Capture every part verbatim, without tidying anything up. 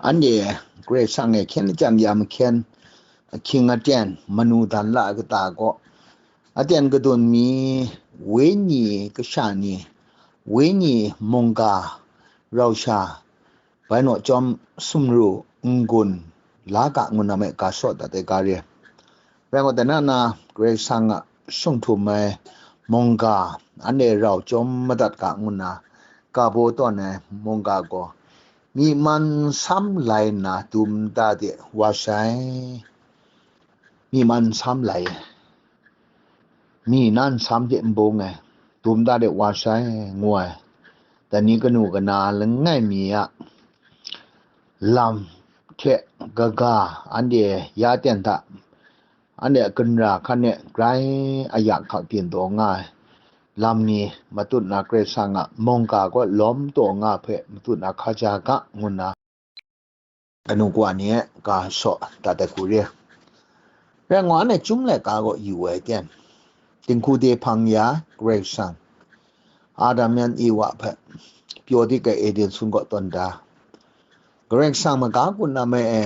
Anhte Karai Kasang e hkyen lachyam ya mahkyen, ahkying aten, manu dan la ai kata gaw, aten kadun mi, wenyi kasha ni, wenyi mungga, rau sha, bai naw chyawm sumru n-gun la ga ngu na me ga shaw dat ai ga re. Rai ngut, dai na na Karai Kasang a shung htum ai mungga, anhte rau chyawm madat ga ngu na, ga baw tawn ai mungga gaw, myi man nsam lai nna dum da de wa sai. Myi man nsam lai, myi na nsam hte n bung ai, dum da de wa sai, ngu ai. Dai ni kanu kana langai mi a lam hte kaga, anhte ya ten hta, anhte a ginra hkan e grai ayak hkak byin taw nga ai lam ni matut na Karai Kasang a mungga kaw lawm taw nga hpe matut na hkaja ga ngu nna, kanu kawa ni e ga shaw dat ai hku re. Rai ngut, anhte chyum laika gaw yu ai ten, dinghku de hpang ya Karai Kasang, Adam yan Ewa hpe pyaw dik ai Eden sun kaw tawn da, Karai Kasang maga kun na me e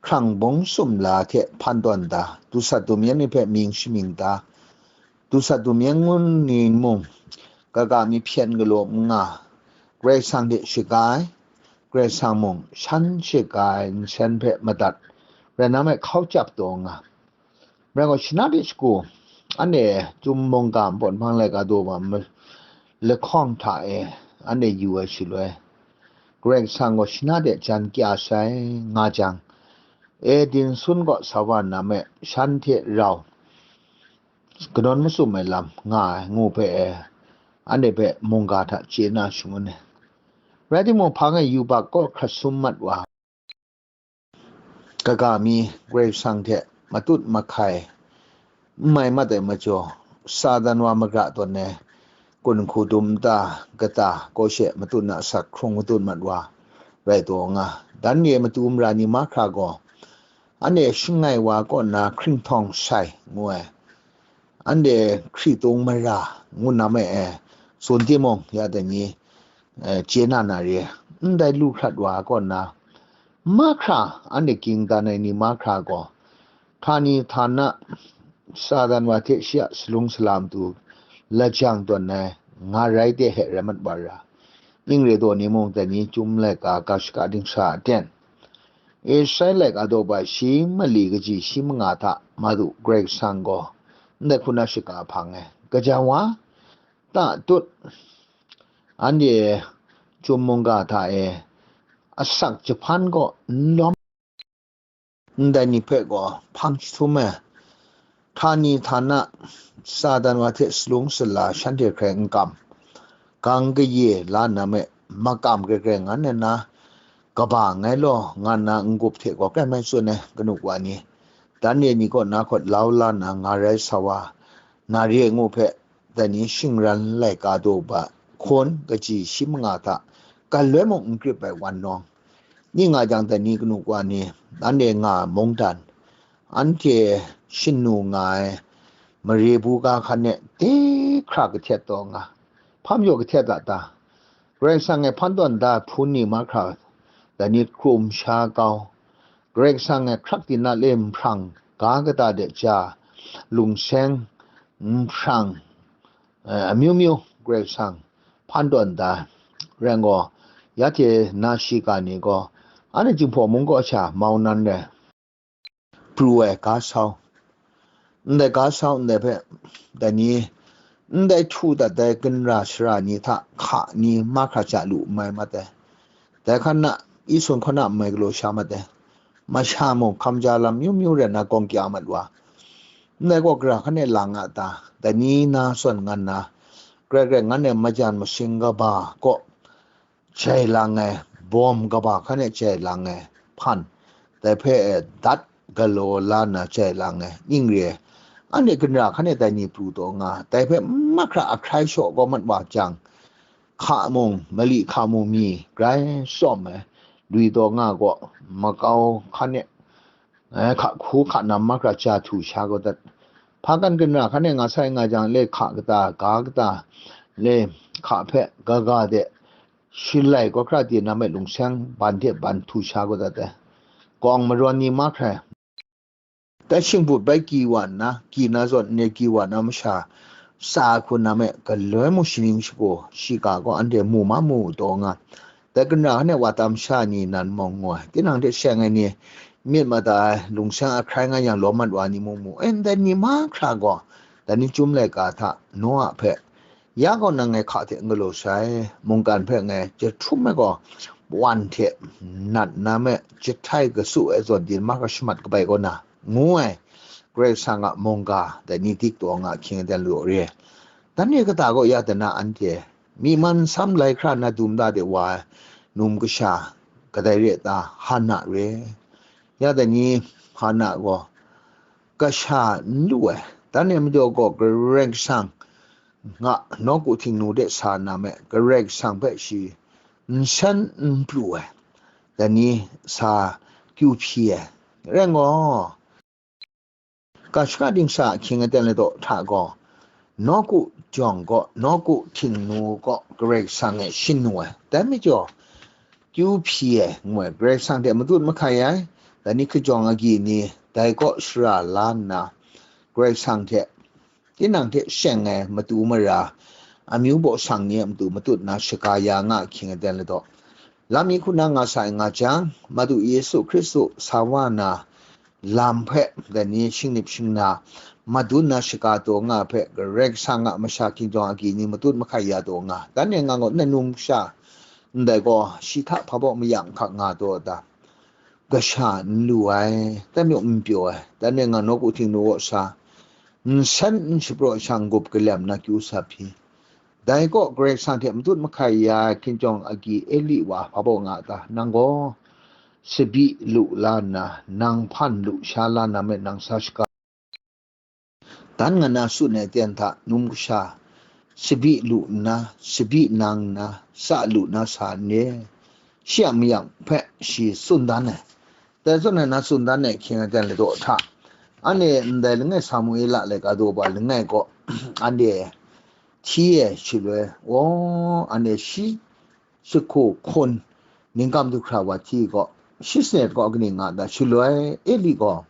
hkrang bung sumla hte hpan tawn da, dusat dumyeng ni hpe mying shamying da, dusat dumyeng ngun ni mung, kaga mi hpyen galaw n nga, Karai Kasang hte shaga ai, Karai Kasang mung shan shaga ai nsen hpe madat, rai na me hkau chyap taw nga. Rai gaw, shana de shagu, anhte chyum mungga npawt hpang laika daw ma ma-, lahkawng hta e anhte yu ai shaloi, Karai Kasang gaw shana de jan kya sai nga jang, Eden sun kaw sa wa na me shan hte rau kanawn masum ai lam nga ai ngu hpe e, anhte hpe mungga hta chye na shangun ai. Rai timung, hpang e yubak kaw hkrat sum mat wa, kaga mi Karai Kasang hte matut mahkai n mai mat ai majaw, Satan wa magra tawn ai gun hku dum nta kata kaw she matut na asak hkrung matut mat wa rai taw nga. Dan re matu mara ni mahkra gaw, anhte shangai wa kaw na hkringhtawng sai ngu ai, anhte hkritung mara ngu na me e, tsun timung, ya dai ni, eh, chye na na re, ndai lu hkrat wa kaw na mahkra, anhte ging dan ai ni mahkra gaw, htani htana, Satan wa hte shi a salung salam tu lajang tawn ai nga rai de he rai mat wa ra. Ning re daw ni mung dai ni chyum laika ga shaka dingsa aten, Israel laika daw bai shi mali kaji shi manga hta Madu Karai Kasang gaw ndai hku na shaka hpang ai. Gaja wa, ta tut, anhte chyum mungga hta e asak jahpan kaw n lawm, ndai ni hpe gaw hpang jahtum ai, htani htana, Satan wa hte salung sala shanhte hkrai n kam, gang kaye la na me makam krai krai ngan ai na, kaba ngai law nga nna n-gup hte gaw krai mai tsun ai, kanu wa ni, dan re ni kaw na hkawt lau la nna nga rai sa wa na re ngu hpe, dai ni shingran laika daw ba hkawn kaji shi manga hta galoi mung n grip ai wan nawng, ning nga jang, dai ni kanu wa ni, anhte nga mungdan, anhte shanu nga ai mare buga hkan e de hkra kahtet taw nga, hpa majaw kahtet a ta? Karai Kasang e hpan tawn da hpun ni mahkra, dai ni hkrum sha kau, Karai Kasang e hkrak tinat le nhprang ga kata de ja, lungseng, nhprang, eh, amyu myu Karai Kasang hpan tawn da. Rai gaw, ya hte na shiga ni gaw, anhte Jinghpaw mung kaw sha mau nan rai, pru ai ga sau, ndai ga sau ndai hpe, dai ni, ndai htu dat ai ginra sara ni hta hka ni mahkra ja lu n mai mat ai. Dai hkan na, Isun hkaw na n mai galaw sha mat ai. Masha mung hkam ja lam myu myu rai nna gawng kya mat wa, ndai gaw gara hkan e lang a ta? Dai ni na zawn ngan na, grai grai ngan e majan masing kaba kaw jai lang ai, bawm kaba hkan e jai lang ai hpan, dai hpe e dat galaw la nna jai lang ai, ning re ai, anhte ginra hkan e dai ni pru taw nga, dai hpe mahkra ahkrai shaw kau mat wa jang, hka mung, mali hka mung mi grai tsawm ai, lui taw nga gaw, makau hkan e, eh, hka hku hka nam mahkra ja htu sha kau dat. Hpa kan ginra hkan e nga sai nga jang, le hka kata, ga kata, le hka hpe gaga de Shalai kawhkra di na me lungseng ban hte ban htu sha kau dat ai. Kawng marawn ni mahkra ai. Dai shingput bai ki wa nna, ki na zawn ne ki wa na masha, tsa hku na me galoi mung shaning shagu, shiga gaw anhte mu ma mu taw nga. Dai ginra hane wa tam sha ni nan mung ngu ai. Tinang hte sheng ai ni, myit mada ai, lungseng ahkrai nga yang lawm mat wa ni mung mu. E, ndai ni mahkra gaw, dai ni chyum laika hta, Noa hpe, ya gaw nang ngai hka hte n galaw sai, mungkan hpe ngai jahtum ai gaw, wan hte nat na me jahtai kasu ai zawn din mahkra shamat kabai kaw na, ngu ai, Karai Kasang a mungga, dai ni dik taw nga ahkying aten law re. Dan e kata gaw ya dana anhte, myi man nsam lai hkra na dum da de wa ai, num kasha, kadai re ta, Hana re. Ya dai ni, Hana gaw, kasha n lu ai, dan e majaw gaw Karai Kasang nga nawku htingnu de sa na me, Karai Kasang hpe shi nsen n pru ai, dai ni sa kyu hpyi ai. Rai ngaw, Kashaka dingsa ahkying aten ladaw hta gaw, nawku jawng gaw, nawku htingnu gaw Karai Kasang e shin nu ai. Dai majaw, kyu hpyi ai, ngu ai, Karai Kasang hte matut mahkai ai, dai ni hkajawng agyi ni, dai kaw shara la nna, Karai Kasang hte, tinang hte sheng ai matu mara, amyu baw sang ni a matu matut na shaga ya nga ahkying aten ladaw. Lam mi hku na nga sa ai nga jang, Madu Yesu Hkristu sa wa na lam hpe, dai ni shingnip shingna, madun na shaga taw nga hpe, Karai Kasang a masha hkinjawng agyi ni matut mahkai ya taw nga. Dan e nga gaw, nanum sha, ndai gaw, shi hta hpa baw mayang hkak nga taw ta? Kasha n lu ai, dan maw n pyaw ai, dan e nga nawku htingnu kaw sa, nsen n shapraw shang gup kalem na kyu sa hpyi. Dai kaw Karai Kasang hte matut mahkai ya ai hkinjawng agyi Eli wa hpa baw nga ta? Nang gaw sabi lu la nna, nang hpan lu sha la na me nang sa shaga. Dan nga na tsun ai aten hta num kasha, sabi lu nna, sabi nang nna, sa lu na sa n re? Shi a mayang hpe shi tsun dan ai. Dai zawn na na tsun dan ai ahkying aten ladaw hta, anhte ndai langai Samuela laika daw ba langai kaw, anhte hti e shaloi, aw, anhte shi shahku hkun ningkam du hkra wa hti gaw, shi sanet gaw kaning nga ta? Shaloi Eli gaw,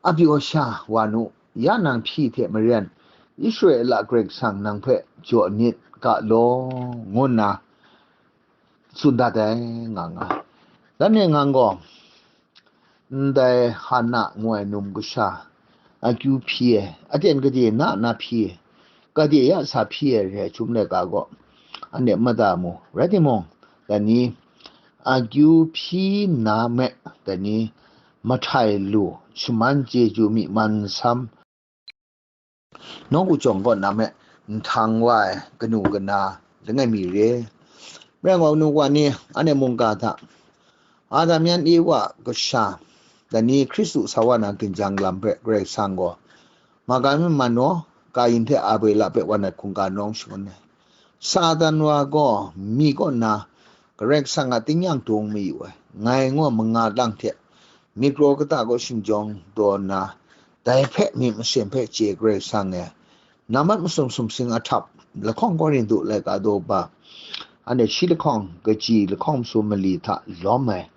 a pyaw sha wa nu, ya nang hpyi hte maren, Israela Karai Kasang nang hpe jaw nit ga law, ngu nna tsun dat ai, nga nga. Dan e ngang gaw, ndai Hana ngu ai num kasha, akyu hpyi ai, aten gade na na hpyi ai, gade ya sa hpyi ai re ai chyum laika gaw, anhte mada mu. Rai timung, dai ni, akyu hpyi na me, dai ni, mahtai lu, shaman chyeju myi man nsam, nawku jawng kaw na me, nhtang wa ai kanu kana langai mi re. Rai ngai, nu wa ni, anhte mungga hta, Adam yan Ewa kasha, dai ni Hkristu sa wa na ginjang lam hpe Karai Kasang gaw, magan mi man naw, Kayin hte Abela hpe wa nat hkungga nawng shangun ai. Satan wa gaw mi kaw nna Karai Kasang a tingnyang dung mayu ai, ngai ngu manga lang hte myit kraw kata kaw shingjawng daw nna, dai hpe myit masin hpe chye Karai Kasang e, nambat masum sumsing ahtap lahkawng Korintu laika daw ba, anhte shi lahkawng kaji lahkawng masum mali hta lawm ai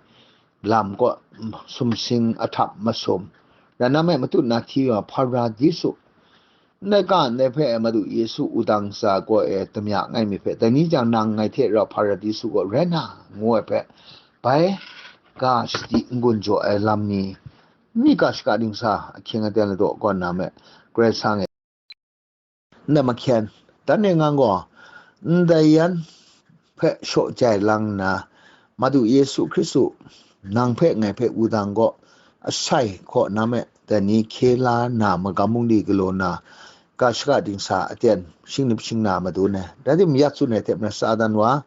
lam kaw sumsing ahtap masum, rai na me matut na hti wa Hparadisu, ndai ga ndai hpe Madu Yesu wudang ntsa gaw e damya ngai mi hpe, dai ni jang nang ngai hte rau Hparadisu kaw rai na, ngu ai hpe, bai ga shadi n-gun jaw ai lam ni, mi ga shaka dingsa ahkying aten ladaw kaw na me, Karai Kasang e, ndai mahkyen, dan e ngang gaw, ndai yan hpe shaw jai lang nna, Madu Yesu Hkristu, nang hpe ngai hpe wudang gaw, asai hkaw na me, dai ni hkye la na magam bungli galaw na, ga shaka dingsa aten shingnip shingna madun ai. Rai timung, ya tsun ai hte maren Satan wa,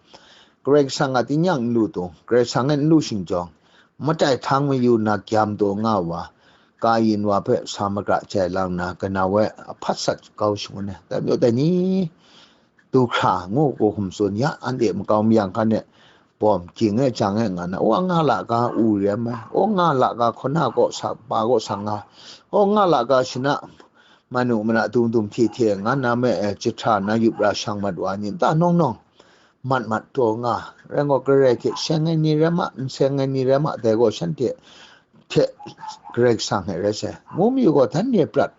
Karai Kasang a tingnyang n lu tung, Karai Kasang e n lu shingjawng, matai htang mayu na gyam taw nga wa, Kayin wa hpe sa magra jai lang na, kanau e ahpat sat kau shangun ai. Dai majaw dai ni, du hkra ngu hku hkum tsun ya, anhte makau mayang hkan e bawm ging e jang e nga na, o, nga la ga u rem ai, o, nga la ga hkawna kaw sa, pa kaw sa nga, o, nga la ga shana, manu mana dum dum hte hte nga na me, e, jahtra na yup ra shang mat wa ni nta nawng nawng, mat mat taw nga, rai ngai gaw, Karai hte seng ai ni rai ma, n seng ai ni rai ma, dai gaw shanhte hte Karai Kasang hte rai sai, ngu mayu gaw, dan re prat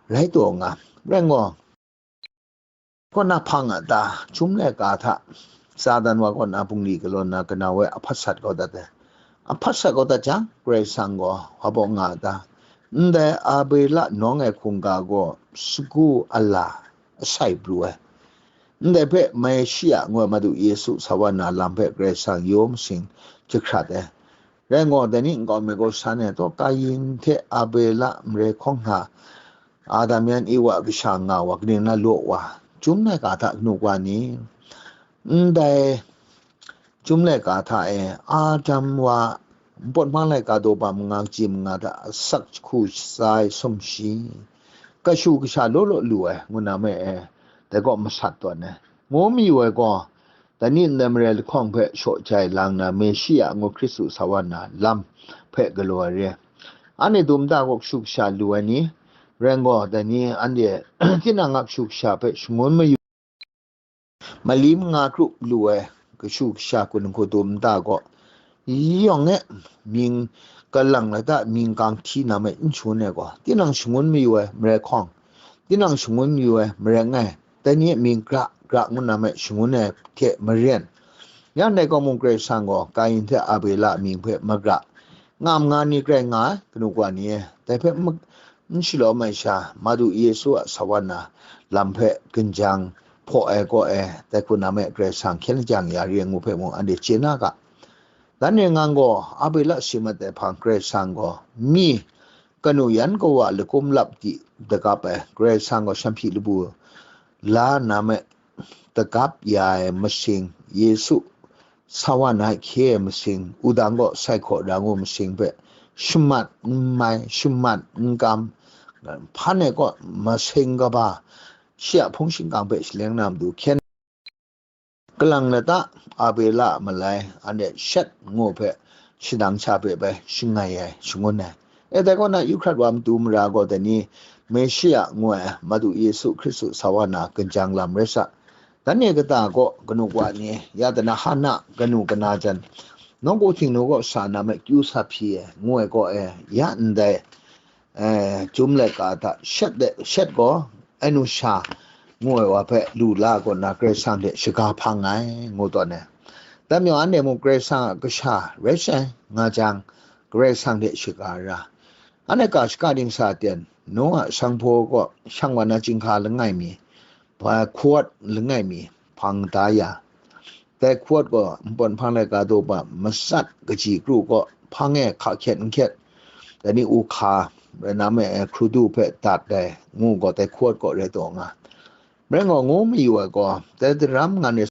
rai taw nga, rai ngai gaw, kaw na hpang a ta, chyum laika hta, Satan wa kaw na bungli galaw na, kanau e ahpat sat kau dat ai. Ahpat sat kau dat jang, Karai Kasang gaw wa baw nga a ta? Ndai Abela nawng ai hkungga gaw sagu ala asai pru ai. Ndai hpe Meshia ngu ai Madu Yesu sa wa na lam hpe Karai Kasang yaw masing jahkrat ai. Rai ngai gaw, dai ni nkau mi gaw san e taw, Kayin hte Abela mare hkawng hta, Adam yan Ewa kasha nga wa, kaning na law wa, chyum laika hta kanu wa ni? Ndai chyum laika hta e, Adam wa, npawt hpang laika daw ba manga kaji manga hta asak jahku shatsai sumshi, kashu kasha law law lu ai, ngu na me e, dai gaw masat tawn ai, ngu mayu ai gaw, dai ni ndai mare lahkawng hpe shaw jai lang na, Meshia ngu Hkristu sa wa na lam hpe galaw ai re. Anhte dum nta gaw kashu kasha lu ai ni? Rai ngai gaw, dai ni anhte tinang a kashu kasha hpe shangun mayu, mali manga krup lu ai kashu kasha kun hku dum nta gaw, yawng e mying kalang lata mying gang hti na me n shangun ai gaw, tinang shangun mayu ai mare hkawng, tinang shangun mayu ai mare ngai, dai ni e mying gra gra ngu na me shangun ai hte maren, yang dai kaw mung Karai Kasang gaw Kayin hte Abela mying hpe magra nga ma nga ni grai nga ai, kanu wa ni e, dai hpe ma-, n shalawm ai sha, Madu Yesu a sa wa na lam hpe ginjang hpaw ai kaw e, dai hku na me Karai Kasang hkyen lajang ya re ai ngu hpe mung anhte chye na ga. Dan e ngang gaw Abela si mat ai hpang, Karai Kasang gaw mi kanu yan kawa lakum lap di dagap ai, Karai Kasang gaw shanhpyi labu la na me dagap ya ai masing, Yesu sa wa na hkye ai masing, wudang gaw sai hkaw ra ngu masing hpe shamat n mai, shamat n kam, hpan ai kaw masing kaba, shi a hpung shingkang hpe shaleng na matu hkyen, kalang lata Abela a malai, anhte shet ngu hpe shadang sha hpe bai shangai ai, shangun ai. E, dai kaw na, Euphrat wa matu mara gaw dai ni, Meshia ngu ai Madu Yesu Hkristu sa wa na ginjang lam rai sa. Dan e kata gaw, kanu wa ni, ya dana Hana kanu kana jan, nawku htingnu gaw sa na me kyu sa hpyi ai, ngu ai kaw e, ya ndai, eh, chyum laika hta shet de, shet gaw, Enusha ngu ai wa hpe lu la kaw na, Karai Kasang hte shaga hpang ai, ngu tawn ai. Dai majaw, anhte mung Karai Kasang a kasha rai sai nga jang, Karai Kasang hte shaga ra. Anhte ga shaka dingsa ten, Noa sanghpaw kaw shang wa na chyinghka langai mi, ba, hkuwat langai mi hpang da ya, dai hkuwat gaw npawt hpang laika daw ba matsat kaji kru kaw hpang e hka hkyet n hkyet, dai ni u hka, rai na me, eh, hkrudu hpe dat ai, ngu gaw dai hkuwat gaw rai taw nga. Rai ngai gaw, ngu mayu ai gaw, dai daram nga ni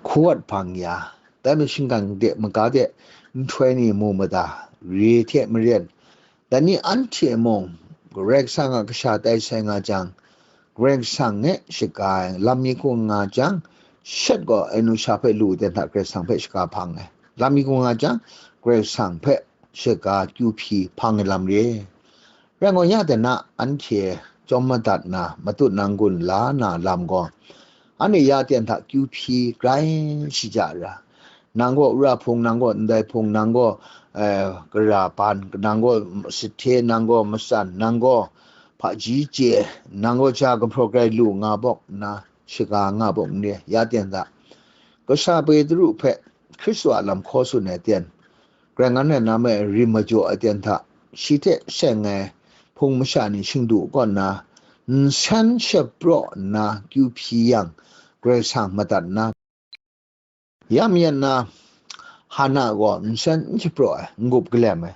hkuwat hpang ya, dai mashing gang de maga de nhtoi ni mu mada re hte maren, dai ni anhte mung Karai Kasang a kasha tai sai nga jang, Karai Kasang e shaga ai lam mi hku nga jang, shet gaw Enusha hpe lu ten hta Karai Kasang hpe shaga hpang ai. Lam mi hku nga jang, Karai Kasang hpe shaga kyu hpyi hpang ai lam re. Rai ngai, ya de na, anhte chyawm madat na, matut nang gun la na lam gaw, anhte ya ten hta kyu hpyi grai shaja ra. Nang gaw wora hpung, nang gaw ndai hpung, nang gaw, eh, gara ban, nang gaw sahte, nang gaw matsan, nang gaw hpaji chye, nang gaw ja gumhpraw grai lu nga bawk nna, shaga nga bawk n re, ya ten hta. Kasha Petru hpe Hkristu a lam hkaw tsun ai ten, Karai Kasang e na me rim majaw ai ten hta, shi hte seng ai hpung masha ni shing du kaw nna, nsen shapraw nna kyu hpyi yang, Karai Kasang madat nna, ya mayan na, Hana gaw nsen n shapraw ai, n-gup galem ai.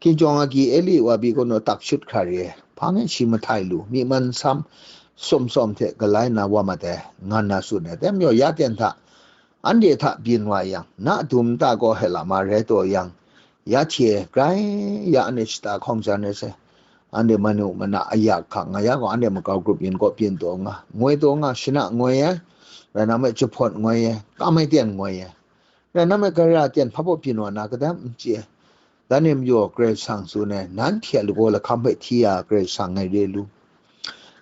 Hkinjawng agyi Eli wa bi gaw naw tak shut hkra re ai, hpang e shi mahtai lu, myi man nsam, sawm sawm hte galai na wa mat ai, nga nna tsun ai. Dai majaw, ya ten hta, anhte hta byin wa yang, na dum nta gaw Hela ma rai taw yang, ya hte grai ya anhte shata hkawng jan ai sai. Anhte manu mana aya hkak nga ya gaw, anhte makau grup yin kaw byin taw nga, ngoi taw nga, shana ngoi ai, rai na me, jahpawt ngoi ai, kam ai ten ngoi ai, rai na me, gara ten hpa baw byin wa na kadam n chye ai. Dan e majaw Karai Kasang tsun ai, nanhte a lagaw lahkam hpe hti ya Karai Kasang ngai re lu,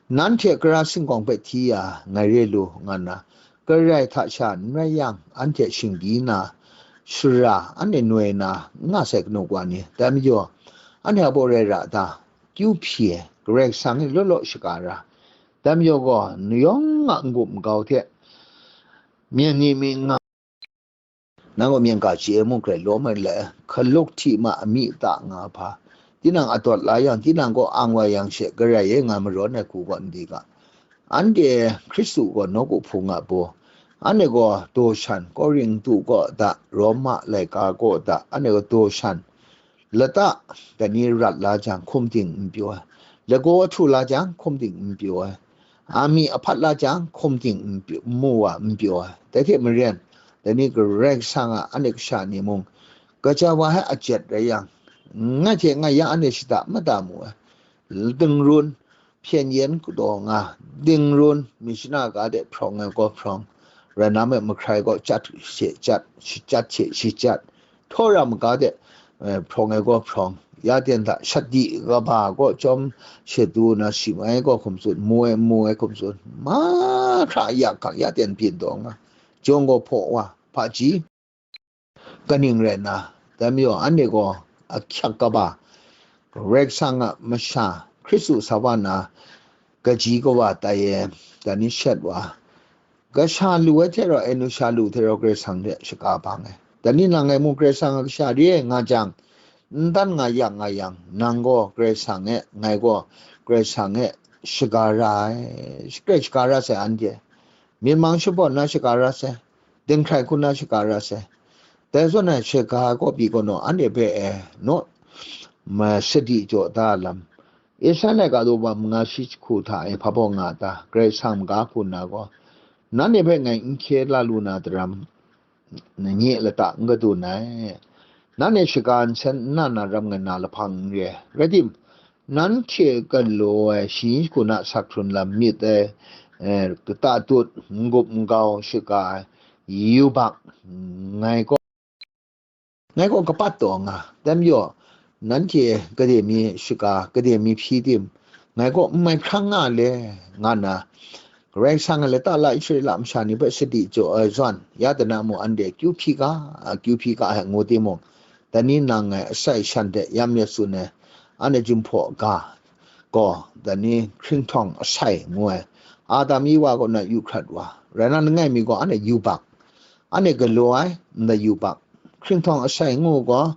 nanhte a kara singkawng hpe hti ya ngai re lu, nga nna, Karai hta sha n rai yang, anhte shingdi na, shara, anhte noi na, n nga sai kanu wa ni, dai majaw, anhte a baw rai ra ta, kyu hpyi ai, Karai Kasang e law law shaga ra, dai majaw gaw, yawng a n-gup n-gau hte, myen ni mi n nga, nang gaw myen ga chye ai mung hkrai lawm ai le, hkaluk hti ma amyi ta nga hpa, tinang adawt la yang, tinang gaw ang wa yang she, Karai e nga marawn ai hku gaw n di ga. Anhte Hkristu gaw nawku hpung a baw, anhte gaw daw shan, Korintu kaw da, Roma laika kaw da, anhte gaw daw shan, lata, dai ni rat la jang, hkum ting n pyaw ai, lagaw htu la jang, hkum ting n pyaw ai, amyi ahpat la jang, hkum ting n pyaw, n mu wa n pyaw ai. Dai hte maren, dai ni Karai Kasang a anhte kasha ni mung, kaja wa ai ajet rai yang, ngai hte ngai ya anhte shada mada mu ai, dingrun, hpyen yen kadaw nga, dingrun, mi shana ga de hprawng ai gaw hprawng, rai na me, mahkrai gaw chyat she chyat, shachyat she shachyat, htawra maga de, eh, hprawng ai gaw hprawng, ya ten hta shadi kaba gaw chyawm shadu na, shim ai gaw hkum tsun, mu ai, mu ai hkum tsun, mahkra ya hkang ya ten byin taw nga, jawng gaw hpaw wa, hpaji, kaning rai nna, dai majaw anhte gaw ahkyak kaba, Karai Kasang a masha, Hkristu sa wa na, kaji kawa tai e, dai ni shet wa, kasha lu ai hte rau, e nu sha lu hte rau Karai Kasang hte shaka bang ai. Dai ni nang ngai mung Karai Kasang a kasha re ai nga jang, n dan nga yak nga yang, nang gaw Karai Kasang e, ngai gaw Karai Kasang e shaga ra ai, shakrai shaga ra sai anhte. Myit mang shabawn na shaga ra sai, dinghkrai hku na shaga ra sai. Dai zawn na shaga kaw pyi gaw naw, anhte hpe e, naw, ma sadi jaw da lam. Israela ga daw wa manga shi jahku hta e hpa baw nga ta, Karai Kasang maga hku nna gaw, nanhte hpe ngai n hkye la lu na daram, nye lata n kadun ai. Nanhte shaga nsen n na na ram ngai na lahpang n re ai. Rai tim, nanhte galaw ai shi hku na sak hkrun lam myit ai, eh, kata tut, n-gup n-gau shaga ai, yubak, ngai gaw, ngai gaw kapat taw nga, dai majaw, nanhte gade mi shaga, gade mi hpyi tim, ngai gaw n mai hprang nga le, nga nna, Karai Kasang a lata la Israela masha ni hpe sadi jaw ai zawn, ya dana mung anhte kyu hpyi ga, a, kyu hpyi ga ai ngu timung, dai ni nang ngai asai shan hte yam ya tsun ai, anhte jumhpaw ga gaw, dai ni hkringhtawng asai ngu ai, Adam Ewa kaw na yu hkrat wa, rai na, langai mi gaw anhte yubak, anhte galaw ai, ndai yubak, hkringhtawng asai ngu gaw,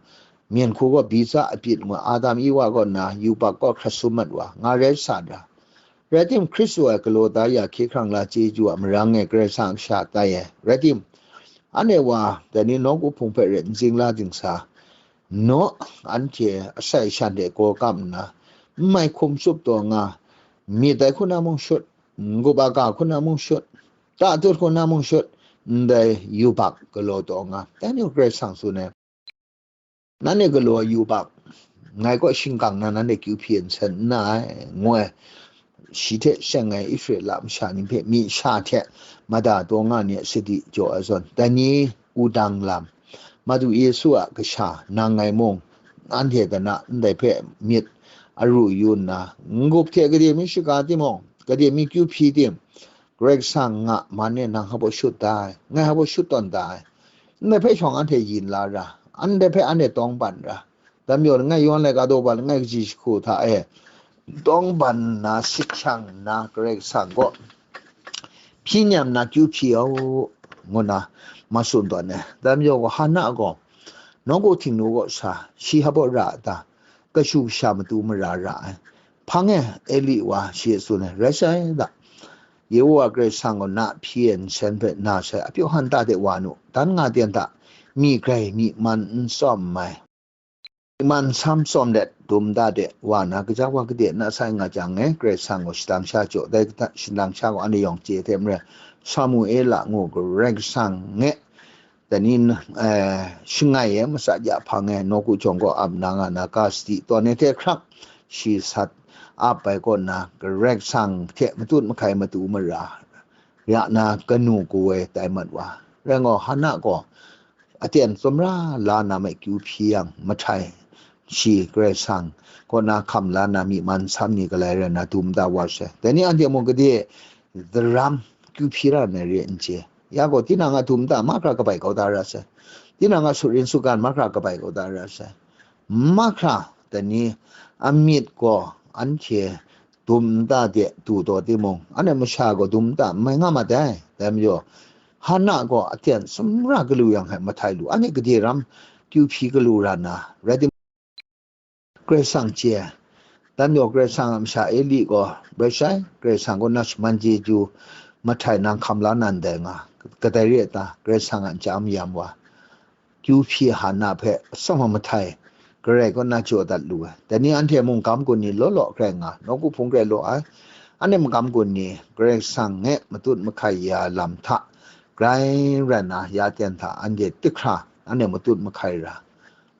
myen hku gaw biza apyit ngu ai, Adam Ewa kaw na yubak gaw hkrat sum mat wa, nga rai sa ra. Rai tim, Hkristu a galaw da ya hkye hkrang la chyeju a marang e Karai Kasang a kasha tai ai. Rai tim, anhte wa, dai ni nawku hpung hpe ret n zingla dingsa, naw, anhte asai shan hte gaw kam nna, n mai hkum tsup taw nga, myit dai hku na mung shut, n-gup aga hku na mung shut, ta tut hku na mung shut, ndai yubak galaw taw nga, dai ni Karai Kasang tsun ai. Nanhte galaw ai yubak, ngai kaw shingkang na nanhte kyu hpyi nsen n na ai, ngu ai. Shi hte seng ai Israela masha ni hpe myi sha hte mada taw nga ni a sadi jaw ai zawn, dai ni wudang lam, Madu Yesu a kasha, nang ngai mung, anhte gana ndai hpe myit aru yu nna, n-gup hte gade mi shaga timung, gade mi kyu hpyi tim, Karai Kasang a man e nang hpa baw shut da ai, ngai hpa baw shut tawn da ai. Ndai hpe shawng anhte yin la ra, ndai hpe anhte tawng ban ra. Dai majaw, langai yawn laika daw wa, langai kaji jahku hta e tawng ban nna, sit shang nna, Karai Kasang kaw hpyi nyam na kyu hpyi au, ngu nna ma tsun tawn ai. Dai majaw gaw, Hana gaw nawku htingnu kaw sa, shi hpa baw ra a ta? Kashu kasha matu mara ra ai. Hpang e Eli wa shi e tsun ai, rai sai da. Yehowa Karai Kasang gaw na hpyi ai nsen hpe na sai apyaw han ta de wa nu, dan nga ten hta, myi grai myi man n tsawm ai, myi man sam tsawm let dum da de wa na, kaja wa gade na sai nga jang e, Karai Kasang gaw shadang sha jaw, dai shadang sha gaw anhte yawng chye hte maren, Samuela ngu Karai Kasang e, dai ni, eh, shangai e, matsa ja hpang e, nawku jawng kaw ap na nga na, ga sadi tawn ai hte hkrak, shi sat ap ai kaw na, Karai Kasang hte matut mahkai matu mara ya na, kanu kaw e tai mat wa. Rai gaw, Hana gaw aten tsawmra la na me kyu hpyi yang, mahtai shi Karai Kasang kaw na hkam la na myi man sam ni galai rai na dum da wa sai. Dai ni anhte mung gade daram kyu hpyi ra na re n chye. Ya gaw, tinang a dum nta mahkra kabai kau da ra sai. Tinang a surin sugan mahkra kabai kau da ra sai. Mahkra, dai ni, amyit gaw anhte dum nta de du taw timung, anhte masha gaw dum nta n mai nga ma dai. Dai majaw, Hana gaw aten sumra galu yang hpe mahtai lu, anhte gade ram kyu hpyi galu ra nna, rai timung, Karai Kasang chye ai. Dan gaw Karai Kasang a masha Eli gaw bai shai, Karai Kasang kaw na shaman chyeju mahtai nang hkam la na ndai nga, kadai re ai ta, Karai Kasang a ntsa mayam wa, kyu hpyi Hana hpe atsawm a mahtai, Karai kaw na jaw dat lu ai. Dai ni anhte mungkan gun ni law law hkrai nga, nawku hpung hkrai law ai. Anhte mungkan gun ni Karai Kasang e matut mahkai ya lam hta, grai rai nna, ya ten hta anhte tik hkra anhte matut mahkai ra.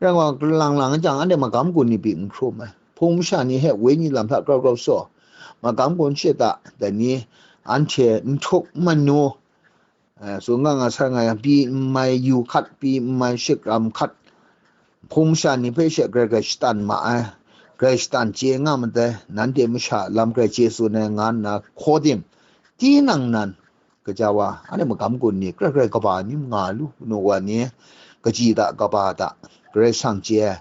Rai nga, lang lang jang, anhte magam gun ni pyi n hkrum ai. Hpung masha ni hpe wenyi lam hta grau grau tsaw, magam gun shada, dai ni anhte n htuk n manu, eh, tsun nga nga sai nga yang, pyi n mai yu hkat, pyi n mai shikram hkat, hpung masha ni hpe she grai grai shatan ma ai, grai shatan chye nga madai, nanhte masha lam grai chye tsun ai, nga nna hkaw tim, tinang nan, gaja wa, anhte magam gun ni, grai grai kaba ni nga lu, nu wa ni, kaji da, kaba da, Karai Kasang chye ai,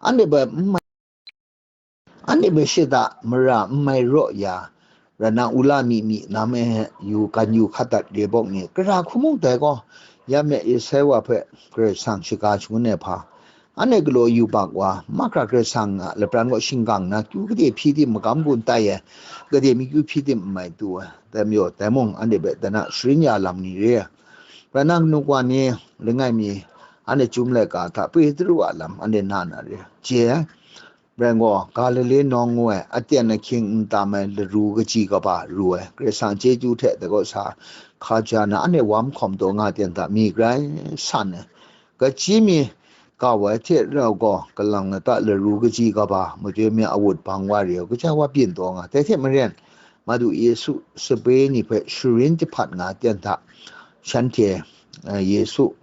anhte bai n mai, anhte bai shada mara n mai raw ya, rai nna, ula mi mi nam e yu, gan yu hkat dat re bawk ni, gara hku mung dai gaw, ya me, Yesaya wa hpe Karai Kasang shaga shangun ai hpa, anhte galaw yubak wa, mahkra Karai Kasang a lapran kaw shingkang nna, kyu gade hpyi tim, magam gun tai ai, gade mi kyu hpyi tim n mai tu ai, dai majaw, dai mung anhte hpe dai na sharin ya lam ni re ai. Rai nna, kanu kawa ni, langai mi, anhte chyum laika hta Petru a lam anhte na na re ai. Chye ai, rai gaw, Galile nawng ngu ai, aten ahkying n tam ai laru kaji kaba ru ai, Karai Kasang chyeju hte dai kaw sa hkaja na, anhte wa mahkawm taw nga ten hta mi grai san ai. Kaji mi kau ai hte rau gaw, kalang lata laru kaji kaba, majoi mi a wut bang wa re ai, kaja wa byin taw nga. Dai hte maren, Madu Yesu sape ni hpe sharin jahpat nga ten hta, shanhte, eh, Yesu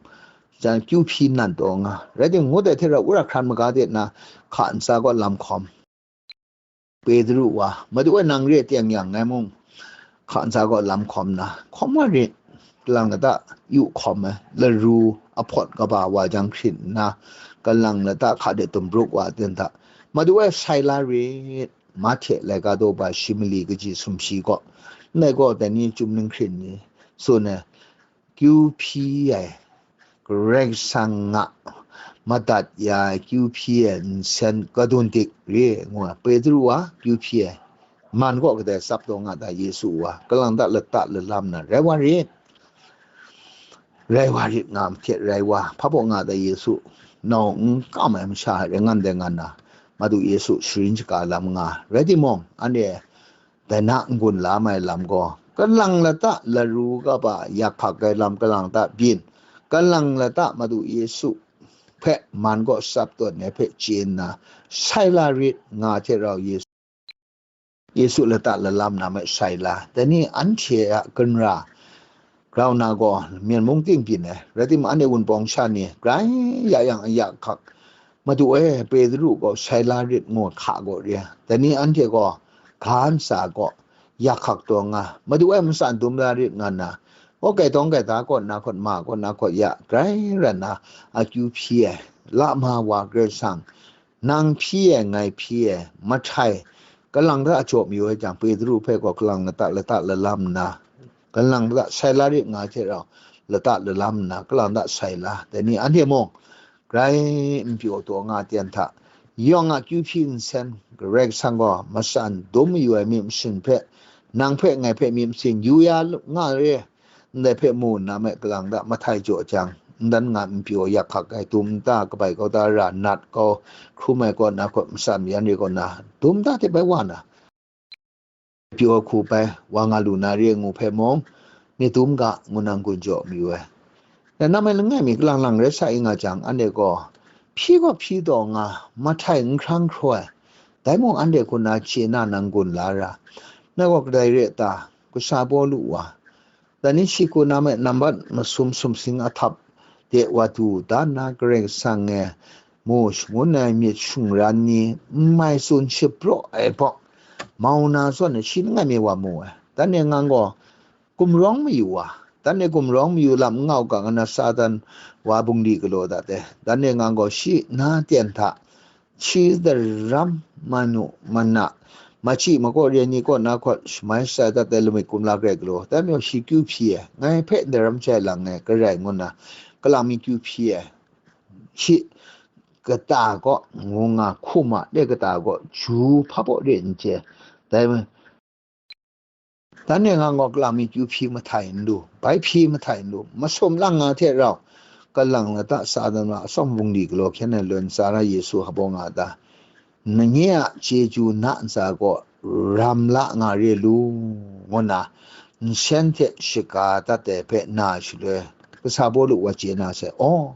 jan kyu hpyi nan taw nga. Rai timung, ngut ai hte rau, wora hkran maga de nna, hka ntsa kaw lam hkawm. Petru wa, Madu e, nang re teng yang ngai mung hka ntsa kaw lam hkawm nna, hkawm wa rit, kalang lata yu hkawm ai, laru ahpawt kaba wa jang hkrit nna, kalang lata hka de tumbruk wa ten hta, Madu e, sai la rit, Mahte laika daw ba shi mali kaji sumshi kaw, ndai gaw dai ni chyum ning hkrin ni tsun ai, kyu hpyi ai, Karai Kasang a madat ya ai, kyu hpyi ai nsen kadun dik re ngu ai, Petru wa kyu hpyi ai, man kaw kadai tsap taw nga ta, Yesu wa, kalang ta lata lalam na rai wa rit, rai wa rit nga hte rai wa, hpa baw nga ta, Yesu, nau n kam ai masha hte rai ngan dai ngan na, Madu Yesu sharin shaga lam nga, rai timung, anhte dai na n-gun la mai lam gaw, kalang lata laru kaba yak hkak ai lam kalang ta byin, kalang lata Madu Yesu hpe man kaw tsap tawn ai hpe chye nna, sai la rit nga hte rau Yesu, Yesu lata lalam na me sai la. Dai ni anhte a gunra grau na gaw, myen mung ting byin ai, rai timung, anhte wunpawng sha ni grai ya yang a yak hkak, Madu e, Petru gaw sai la rit ngu hka gaw re ai. Dai ni anhte gaw ga ntsa gaw yak hkak taw nga, Madu e, matsan dum la rit nga nna, gaw, gaitawng gaita kaw nna hkawt, ma kaw nna hkawt ya, grai rai nna akyu hpyi ai, la ma wa Karai Kasang, nang hpyi ai, ngai hpyi ai, mahtai, kalang ta a jaw mayu ai jang, Petru hpe gaw kalang lata lata lalam nna, kalang lata sai la rit nga hte rau, lata lalam nna, kalang lata sai la. Dai ni anhte mung, grai n pyaw taw nga ten hta, yawng a kyu hpyi nsen, Karai Kasang gaw matsan dum mayu ai myit masin hpe, nang hpe, ngai hpe myit masin yu ya nga re, ndai hpe mu nna me, kalang ta mahtai jaw jang, n dan nga n pyaw yak hkak ai, dum nta kabai kau da ra, nat kau hkrum ai kaw na hkawt, matsan mayan re kaw na, dum nta hte bai wa na, pyaw hku bai wa nga lu na re ngu hpe mung, myit dum ga ngu nang gun jaw mayu ai. Dai na me, langai mi kalang lang rai sa i nga jang, anhte gaw hpyi gaw hpyi taw nga, mahtai n hkrang hkraw ai, dai mung anhte hku na chye na nang gun la ra. Na gaw kadai re ta? Kasha Pawlu wa, dai ni shi hku na me, nambat masum sumsing ahtap de wa du da nna, Karai Kasang e mu shangun ai myit shingran ni n mai tsun shapraw ai hpawng, mau na zawn e shi langai mi wa mu ai. Dan e ngang gaw gumrawng mayu wa, Dan e gumrawng mayu lam n nga u ga, ngu na Satan wa bungli galaw dat ai. Dan e ngang gaw shi na ten hta, shi daram manu mana, machyi makaw re ni kaw na hkawt shamai shatsai dat ai lamik kumla grai galaw, dai majaw shi kyu hpyi ai, ngai hpe daram chye lang ai, garai ngu na, kalang mi kyu hpyi ai, shi kata kaw ngu nga hkum a, de kata kaw ju hpa baw re n chye, dai Dan e ngang gaw kalang mi kyu hpyi mahtai n lu, bai hpyi mahtai n lu, masum lang nga hte rau, kalang lata Satan wa atsawm bungli galaw hkyen ai loi ntsa ra Yesu hpa baw nga ta? Nanyi a chyeju na ntsa gaw ram la nga re lu, ngu na nsen hte shaga dat ai hpe na shaloi, kasa Pawlu wa chye na sai, aw,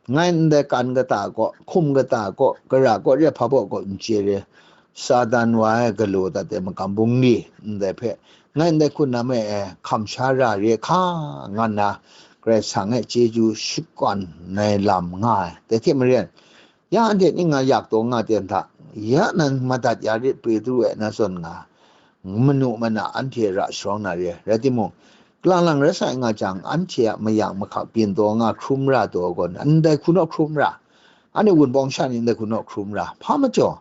ngai ndai kan kata kaw, hkum kata kaw, gara kaw, re hpa baw kaw n chye re, Satan wa e galaw dat ai magam bungli ndai hpe, ngai ndai hkun na me e hkam sha ra re hka, nga nna Karai Kasang e chyeju shakawn ai lam nga ai. Dai hte maren, ya anhte ning nga yak taw nga ten hta, ya nan madat ya rit, Petru e na zawn nga, manu mana anhte ra sharawng na re. Rai timung, kalang lang rai sa nga jang, anhte a mayang mahkak byin taw nga hkrum ra taw gaw, ndai hku naw hkrum ra, anhte wunpawng sha ni ndai hku naw hkrum ra, hpa majaw,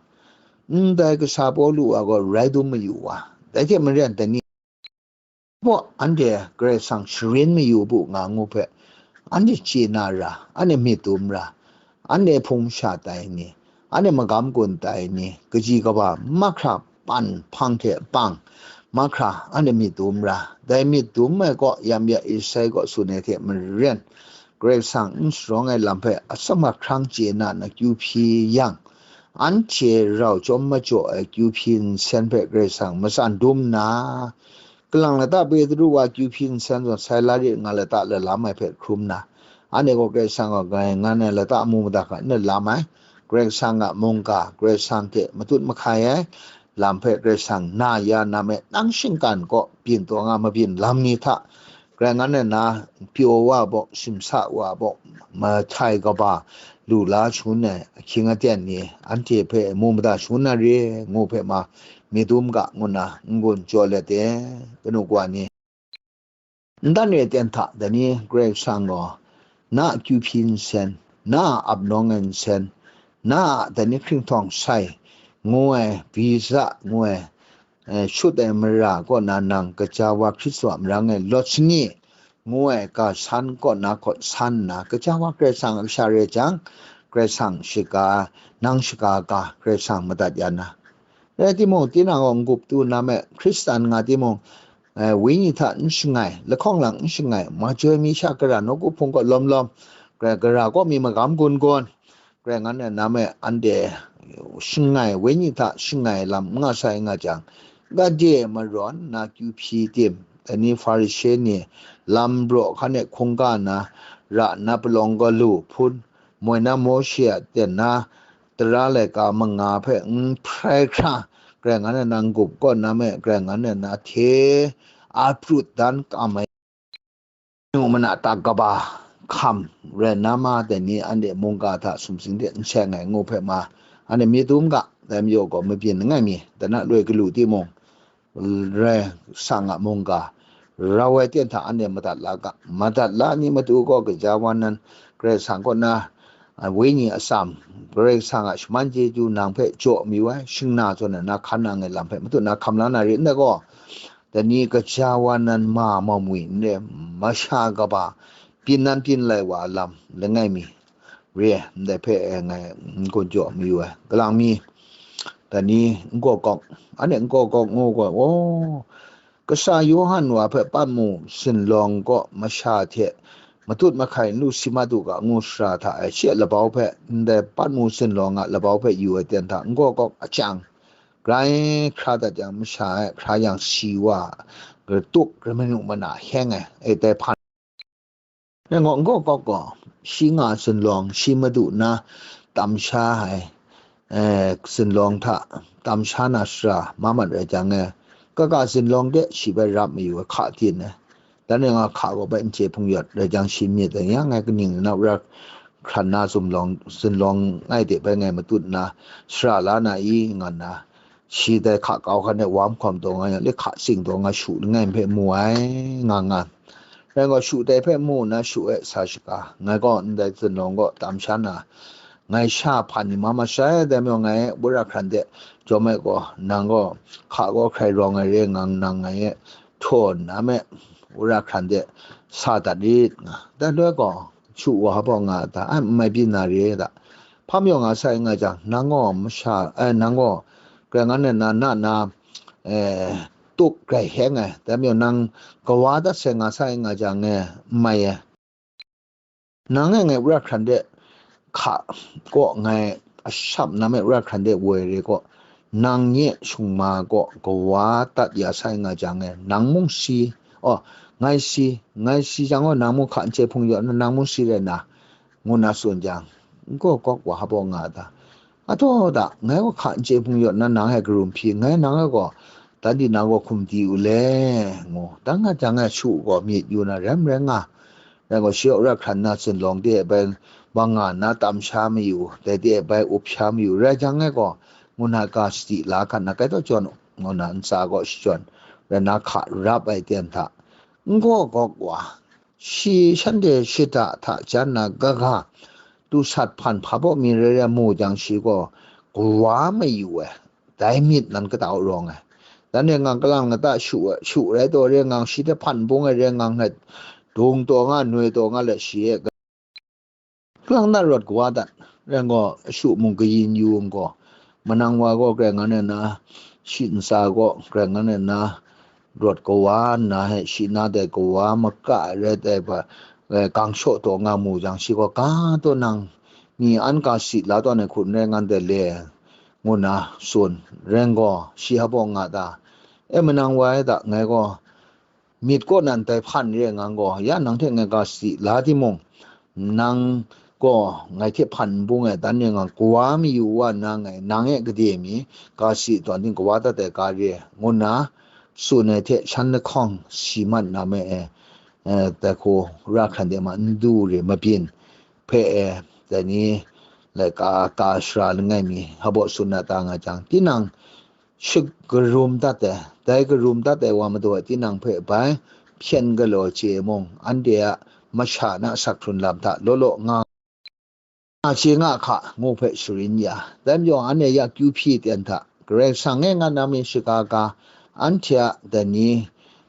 ndai kasa Pawlu a gaw rai dum mayu wa, dai hte maren dai ni, baw anhte Karai Kasang sharin mayu bu nga ngu hpe, anhte chye na ra, anhte myit dum ra, anhte hpung sha tai ni, anhte magam gun tai ni, kaji kaba mahkra pan hpang hte pang, mahkra anhte myit dum ra, dai myit dum ai kaw yam ya Isai kaw tsun ai hte maren, Karai Kasang n sharawng ai lam hpe atsam ahkrang chye na na kyu hpyi yang, anhte rau chyawm majaw ai kyu hpyi nsen hpe Karai Kasang matsan dum nna, kalang lata Petru wa kyu hpyi nsen zawn sai la rit nga lata lalam ai hpe hkrum nna, anhte gaw Karai Kasang gaw ngai ngan ai lata amu mada hkra n lalam ai, Karai Kasang a mungga, Karai Kasang hte matut mahkai ai lam hpe Karai Kasang na ya na me, nang shinggan kaw byin taw nga mabyin lam ni hta, Karai ngan na na pyaw wa baw, simsa wa baw, mahtai kaba lu la shangun ai ahkying aten ni anhte hpe mu mada shangun na re, ngu hpe ma, myit dum ga, ngu na n-gun jaw let e, kanu kawa ni. Ntan re ten hta, dai ni Karai Kasang gaw, na a kyu hpyi nsen, na a ap nawng ai nsen, na a dai ni hkringhtawng sai, ngu ai, visa, ngu ai, eh, shut ai mara kaw na nang, gaja wa Hkristu a marang e lawt sani, ngu ai ga san kaw na hkawt san nna, gaja wa Karai Kasang a kasha rai jang, Karai Kasang shaga, nang shaga ga, Karai Kasang madat ya na. Rai timung, tinang gaw n-gup tu na me, Hkristan nga timung, eh, wenyi hta n shangai, lahkawng lang n shangai, majoi mi sha gara nawku hpung kaw lawm lawm, gara, gara kaw mi magam gun gun, Karai ngan na na me, anhte shangai, wenyi hta shangai lam n nga sai nga jang, gade marawn na kyu hpyi tim, dai ni Hparishe ni lam braw hkan e hkungga na, ra na palawng galu hpun, moi na Mawshe a ten na tara laika manga hpe n hprai hkra, Karai ngan na n-gup kaw na me, Karai ngan na na hte a prut dan kam ai. Nu mana tak kaba hkam rai na ma, dai ni anhte mungga hta sumsing de n seng ai ngu hpe ma, anhte myit dum ga, dai majaw gaw mabyin langai mi, dai na loi galu timung, Karai Kasang a mungga rau ai ten hta anhte madat la ga, madat la ni matu gaw gaja wa nan Karai Kasang kaw na, a, wenyi atsam, Karai Kasang a shaman chyeju nang hpe jaw mayu ai, shingna zawn ai na hkan nang ai lam hpe matu na hkam la na rit ndai gaw, dai ni gaja wa nan ma mawmwi n re, masha kaba byin nan byin lai wa a lam langai mi re, ndai hpe e ngai n-gun jaw mayu ai. Kalang mi, dai ni n-gaw kawk, anhte n-gaw kawk ngu gaw, o, kasa Yawhan wa hpe Patmu sinlawng kaw masha hte matut mahkai n lu si mat u ga ngu sara hta e, shi a labau hpe, ndai Patmu sinlawng a labau hpe yu ai ten hta n-gaw kawk a chyang, grai hkra dat yang, masha e hkra yang si wa, gratuk, grai manu mana hkyeng ai, e tai hpan. Ngai gaw n-gaw kawk gaw, shi nga sinlawng, shi madu na tam sha ai, eh, sinlawng hta tam sha na sara ma mat rai jang e, kaka sinlawng de shi bai rap mayu ai hka tin ai. Dan e nga hka gaw bai n chye hpung yawt rai jang, shi myit ai yang, ngai kaning nau ra hkran na zumlawng, sinlawng ngai de bai ngai matut nna, sara la na i, nga nna, shi dai hka kau hkan e wa mahkawm taw nga yang, le hka tsing taw nga shu langai hpe mu ai, nga nga. Rai gaw, shu tai hpe mu nna shu e sa shaga, ngai gaw ndai zunlawng gaw tam sha na, ngai sha hpan ni ma masha e, dai majaw ngai e wora hkran de jawm e gaw, nang gaw hka gaw hkrai rawng ai re ngang nang ngai e htaw nna me, wora hkran de sa dat rit nga. Dai loi gaw, shu wa hpa nga ta, ai, n mai byin na re da. Hpa majaw nga sai nga jang, nang gaw masha, eh, nang gaw grai ngan na, na, na, eh, tuk grai heng ai. Dai majaw nang kawa dat sai nga sai nga jang, eh, n mai ai. Nang e ngai wora hkran de hka gaw ngai asham na me wora hkran de woi re gaw, nang nye shungma gaw kawa dat ya sai nga jang e, nang mung si, oh, ngai si, ngai si jang gaw, nang mung hka n chye hpung yaw nna, nang mung si rai na, ngu nna tsun jang, n gaw gawk wa hpa nga ta. Ataw da, ngai gaw hka n chye hpung yaw nna, nang e karum hpyi, ngai nang e gaw, dan di na gaw hkum di u le, ngu. Dan nga jang e shu gaw myit yu na rai n rai nga. Rai gaw, shi a wora hkran na zunlawng de e bai bang nga nna tam sha mayu, dai de e bai up sha mayu, rai jang e gaw, ngu na ga sadi la hkan na kai taw jawn u, ngu na ntsa gaw shachyawn, rai na hka rap ai ten hta, n gaw gawk wa, shi shanhte shada hta jan na gaga, tu sat hpan hpa baw mi rai rai mu jang shi gaw, kawa mayu ai, dai myit nan kata u rawng ai. Dan e ngang kalang kata shu, shu rai taw re ngang, shi hte hpan bung ai re ngang, dung taw nga, noi taw nga let shi e, kalang na rawt kawa dat, rai gaw, shu mung kayin yu n gaw, manang wa gaw grai ngan e na, shi ntsa gaw grai ngan e na, rawt kawa nna he, shi na dai kawa maka rai tai hpa, eh, gang shaw taw nga mu jang, shi gaw, ga taw nang, ni an ga si la tawn ai hku n rai ngan dai le, ngu nna tsun, rai gaw, shi hpa nga ta, e, manang wa e da, ngai gaw, myit kaw nan tai hpan re ngang gaw, ya nang hte ngai ga si la timung, nang gaw ngai hte hpan n bung ai, dan re ngang, kawa mayu wa nna ngai, nang e gade mi, ga si tawn ting kawa dat ai ga re, ngu nna tsun ai hte shan lahkawng si mat na me e, eh, dai hku ra hkran de ma n du re mabyin hpe e, dai ni laika ka shara langai mi hpa baw tsun na ta nga jang, tinang shakarum dat ai, dai karum dat ai wa madu a tinang hpe bai hpyen galaw chye mung, anhte a masha na asak hkrun lam hta law law nga, nga chye nga hka, ngu hpe sharin ya. Dai majaw, anhte ya kyu hpyi ten hta, Karai Kasang e ngat na myit shaga ga, anhte a dai ni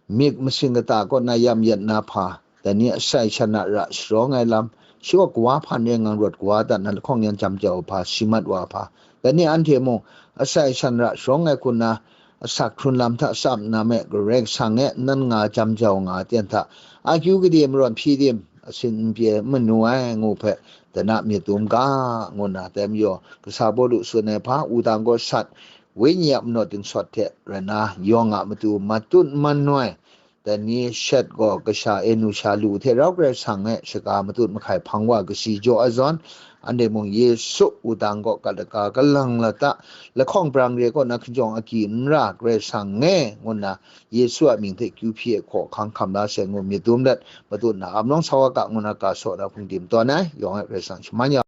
myit masin kata kaw na yam yet na hpa, dai ni a sai shan a ra sharawng ai lam, shi gaw kawa hpan re ngang rawt kawa dan na lahkawng yan jam jau hpa, si mat wa hpa, dai ni anhte mung a sai shan ra sharawng ai hku nna, asak hkrun lam hta tsap nna me, Karai Kasang e nan nga jam jau nga ten hta, akyu gade marawn hpyi tim, asin n pye manu ai, ngu hpe, dana myit dum ga, ngu nna, dai majaw, kasa Pawlu tsun ai hpa, wudang gaw sat, wenyi a manaw dingsawt hte rai nna, yawng a matu matut man noi, dai ni shet gaw kasha e nu sha lu hte rau Karai Kasang e shaga matut mahkai hpang wa kasi jaw ai zawn, anhte mung Yesu wudang gaw gat laka kalang lata, lahkawng brang re kaw na hkinjawng agyi n ra, Karai Kasang e, ngu nna Yesu a mying hte kyu hpyi ai hkaw hkang hkam la sai ngu myit dum let, matut na ap nawng sa wa ga, ngu nna ga saw na hpung tim tawn ai, yawng e Karai Kasang shaman ya.